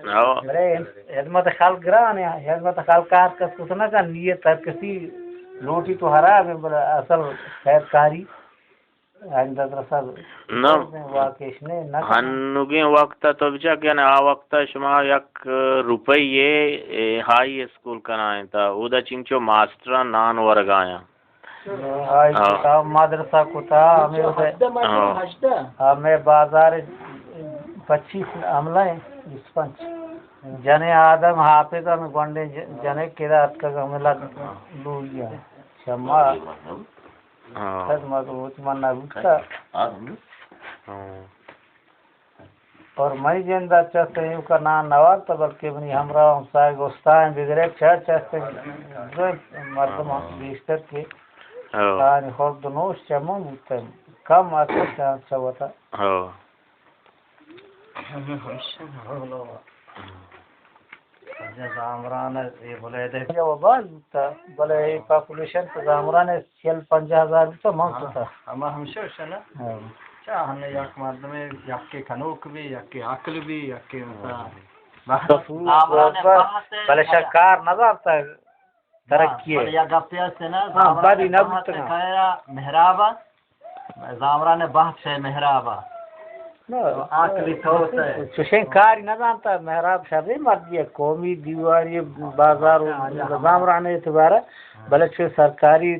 ہو۔ بلے خدمت خلق گران ہے، خدمت خلق ہر کس کت نہ کن، نیت ہر کسی لوٹی تو حراب ہے، بلے اصل خیر کاری آئندہ درسا نہ۔ واقعش نے نہ کن۔ ہنوگیں وقت تو بچا کہ آ وقت شما یک روپے یہ ہائی اسکول کنائیں تا، اودا چنچو ماسٹر نان ورگایاں۔ آئی ہاں۔ کتا مدرسہ کتا، ہمیں ادے ہاں۔ ہمیں بازار پچیس عملہ ہیں، بیس پنچ۔ جنے آدم حافظ ہمیں گونڈے ج-، جنے کدا اتکگ ہمیں لگ لوگیا۔ شما ہاں۔ خدمت ہوت من نہ بوتا۔ ہاں۔ اور منی جند ء چست ایوک ء نان نہ وارت، بلکہ منی ہمراہ ہمسائگ استائیں بگرے چہ چست مردم گیشتر کہ ہو۔ آنی خورد نوش چہ من بوتن، کم اتکت چہ وتا۔ ہو۔ زامران ء اے بلیدہ۔ یا وبال بوتا، بلے اے پاپولیشن تو زامران ء چل پنجاہ ہزار بوتا، من ہاں، کتا۔ ہما ہمشہ شنا۔ ہاں۔ چا ہن یک مردمے یکے کنوک بی، یکے عقل بی، یکے مثلا۔ ہاں۔ بس۔ زامران ء بحث ء بلے شا کار نہ دارتا ترقی ء۔ بلے یک گپے است نا، ہاں، زامران بادی ء نہ بحث بوتگاں۔ خیر محراب ء۔ زامران ء بحث شے محراب ء۔ نہ، تو آکلی تو سے۔ چوشیں کاری نہ زانتا، محراب شریں مردی ہے، قومی دیوانی بازار و زامران اعتبار ہے، بلے چو سرکاری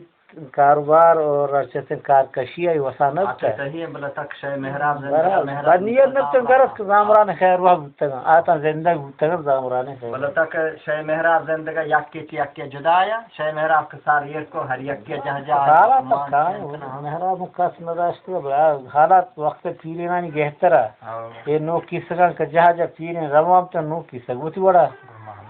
کاروبار اور چتیں کارکشی ہے، وسا نہ آ بوتا۔ صحیح ہے، بلے تک شے محراب زندگی، برابر۔ محراب بد نیت نہ تو غرض کہ زامران خیر وا بوتگا، آتا زندگ بوتگا زامران خیر۔ بلے تک شے محراب زندگا یکی چی یکی جدا یا، شے محراب سار ایر کو ہر یکے جہہ جہہ حالات مان کائیں، چنت نہ۔ محراب کس نہ داشت، بلے حالات وقت پیرینانی گہترا۔ ہاں۔ اے نوک کیسگاں کہ جہہ جہہ پیرین روان تو نوک کیسگ وتی وڑا ہاں۔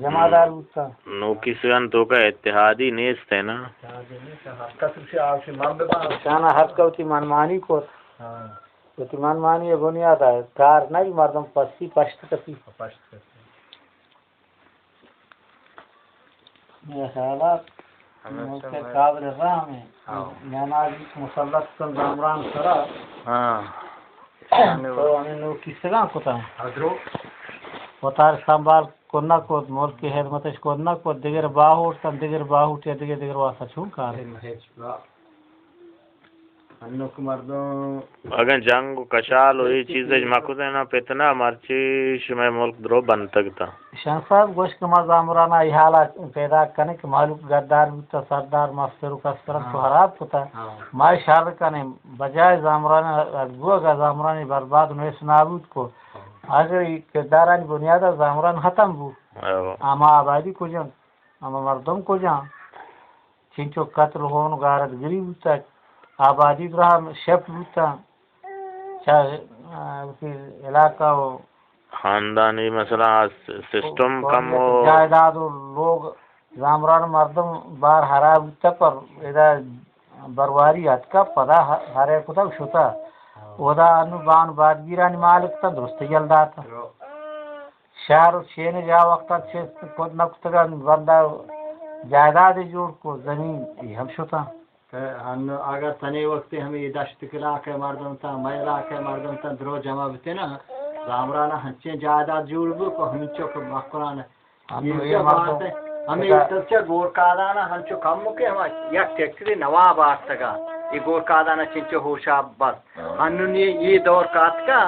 جمعدار بوتا۔ نوک کیسگاں تو کا اتحادی نیست ہے نا۔ اتحادی نیست ہے، ہر کس اسے آوشی من ببا۔ شانا ہر کوتی منمانی کو۔ ہاں۔ وتی منمانی بنیاد ہے، کار نہ بی مردم پسی پشت کسی۔ پشت کسی۔ یہ خیالات ہمیں ملک سمجھ۔ قابل رحم ہیں۔ ہاں۔ میانا جی مسلط کن زامران سرا۔ ہاں۔ تو ہمیں نو کسگاں کتا۔ ہدرو۔ وتار سنبھال کن نہ کت، ملک کی خدمتش کن نہ کت، دگر باہوٹ کن، دگر باہوٹ یا دگر، دگر واسطہ چون کار۔ ہچ با-، انوک مردم۔ اگاں جنگ و کشال و اے چیزش مکتیں نا، فتنہ، مرچی شمئے ملک درو بنتگ تا۔ شاہ صاحب گوشت کہ ما زامرانا ای حالا پیدا کنیں کہ مہلوک غدار بوتا، سردار مستر و کسترن تو ہاں۔ خراب کتا۔ ہاں۔ ما شر کنیں، بجائے زامران بوگا زامرانی برباد و نیست نابود کو۔ ہاں۔ اگر ای کردارانی بنیادا زامران ختم بو۔ ہاں۔ اما آبادی کجن؟ اما مردم کجن؟ چنچو قتل، ہون و غارت گری بوتگ، آبادی دراہ شپ بوتگ، چہ، آ، وتی علاقہ و خاندانی مثلاً آ س-، سسٹم کم و جائیداد و لوگ زامران مردم بار ہرا بوتگ، پر ادا برواری اتکا پدا ہ-، ہرے کتگ شتا۔ اودا انو بان بادگیرانی مالک تا درست یل داتا۔ شہر و چین جا وقتا چست کت نہ کتگاں، بندہ جائیداد جوڑ کو، زمین ای ہم شتاں۔ کہ ہن اگر تنے وقتی ہمیں دشت علاقہ مردم تا، مئے علاقہ مردم تا درو جمع بتے نا، زامرانا ہنچیں جائیداد جوڑ بو کو ہمینچو کہ مکران۔ ہمیں ترچہ گورکادانا ہنچو کم کے ہما یک ٹریکٹری نواب آرتگا، یہ گورکادانا چنچو ہوشا بس۔ ہنو یہ، یہ دور کاتکا،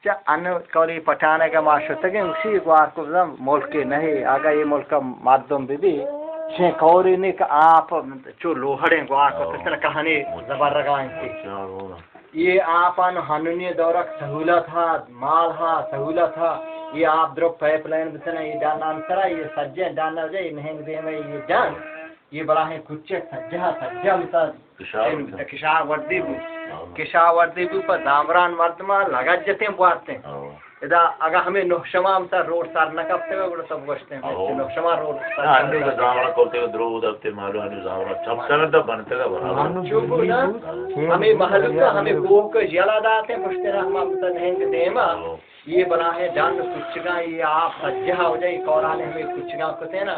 چہ ان کولی پٹانگ ما شتگیں، اسی گوار کو بزن ملک نہیں، اگا یہ ملک مردم بی بی، شیں کوری نے کہ آپ چو لوہڑیں گوار کو کتنا کہانی زبر رگا انتی۔ یہ آپ ان ہنونی دورک سہولت ہا، مال ہا، سہولت ہا، یہ آپ درو پائپ لائن بتنا، یہ ڈان انترا، یہ سجے ڈان نہ جائے، یہ نہنگ دیمے، یہ ڈان۔ یہ بلاہیں کچک سجہ، سجہ مثال کشا وردی بو۔ ہاں۔ کشا وردی بو پہ زامران مردمان لگت جتیں بوارتیں۔ ہاں۔ ادا اگا ہمیں نہ شما مثال روڈ سر نہ کپتے گڑا سب گوشتے ہیں، ہاں۔ نہ شما روڈ سر نہ، انو زامران کرتے درو دفتے مالو، انو زامران چپ سر دا بنتے گا برابر۔ چو بو نا، ہمیں محلوک ہمیں بوک یلا داتے، پشتے رحمہ مثال نہنگ دیما۔ ہاں۔ یہ بلاہیں ڈن کچگاں، یہ آپ سجہ ہو جائے، یہ کوران ہمیں کچگاں کتے نا۔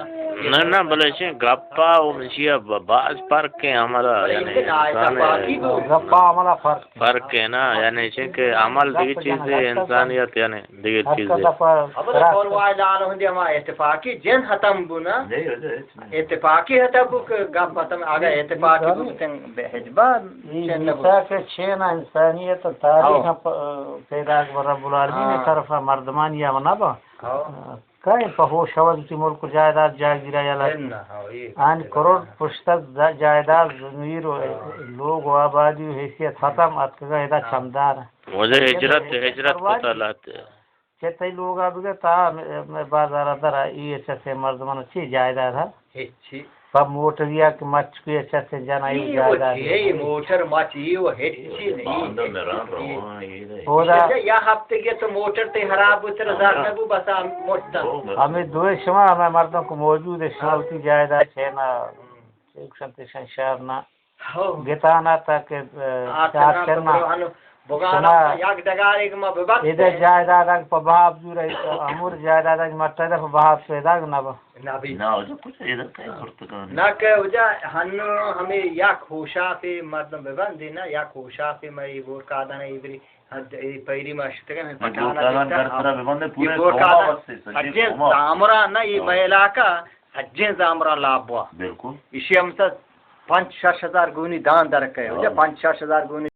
نہ، نہ، بلے چے گپا و چیا ب-، باز فرق ہے ہمارا، بلے یعنی انسان ہے۔ گپا عملا فرق ہے۔ فرق ہے نا، یعنی چے کہ عمل دیگه چیز ہے، انسانیت یعنی دگہ ہر چیز کس دے۔ دفعہ ابدا خراب کول کر۔ وای لال ہندی ہما اتفاقی جن ختم بونا۔ نہیں، ہو جائے، ہچ نہیں۔ اتفاقی ختم بو کہ گپ ختم، اگر اتفاقی بو تن حجبہ یہ چن نہ بو۔ جیسا کہ چین انسانیت و تاریخ ہاں۔ ہم پ-، پیدا اکبر رب العالمین ہاں۔ طرف مردمانی ہم نہ با۔ ہاں۔ کہیں پہ ہوش ہوا دوتی ملک و جائیداد جاگیرا یلا۔ ہن نہ، ہاں، یہ آن کروڑ پشت ز-، جائیداد، ضمیر و ہاں۔ لوگ و آبادی و حیثیت ختم اتکگا ادا ہاں۔ چمدار۔ واجہ ہجرت، ہجرت کتا لات۔ چہ تئی لوگا بگہ تا مئے، مئے بازارا درا، ای ایچ ایس اے مردمانا چی جائیداد ہا؟ ہچی۔ پہ موٹریا کہ مچ کو ایچ ایس اے جنا ای ای جائیداد وچی، ای موٹر مچ ای و ہچی نہیں۔ باندا نران روان، ای نہیں۔ اودا یا ہفتگی تو موٹر تے خراب بو، ترا زر نہ بو، بس آ مٹن۔ ہمیں دوئے شما، ہمیں مردم کو موجود ہے، شما وتی جائیداد چینا، ایک شنتے شن شہر نا۔ ہو۔ گتانا تا کہ، اه، آ، چار چنا چنا۔ تو برو ہنو بگارا شما یک ڈگارے کہ ما ببخش ادا دے۔ جائیداد اگ پہ بہا بزور ہے، امور جائیداد اگ مٹا دا پہ بہا پیدا نہ با۔ نہ بھی۔ نہ، ادا کچھ ادا کئی زرتگان۔ نہ کہ ادا ہنو ہمیں یک ہوشا پہ مردم ببندی نا، یک ہوشا پہ میں یہ بور کادن ہے، ادری حد، یہ پیری ما شتگن، من پٹانا گورکادان دیتا، گھر ترا ہاں۔ ببندے، یہ پورے گورکادان قوما واسطے، سجے سجے قوما۔ زامرا نا، یہ ہاں۔ میں علاقہ سجے زامرا لابوا۔ بالکل۔ اسی ہم سا پنچ شش ہزار گونی دان درکے، ہاں۔ پنچ شش ہزار گونی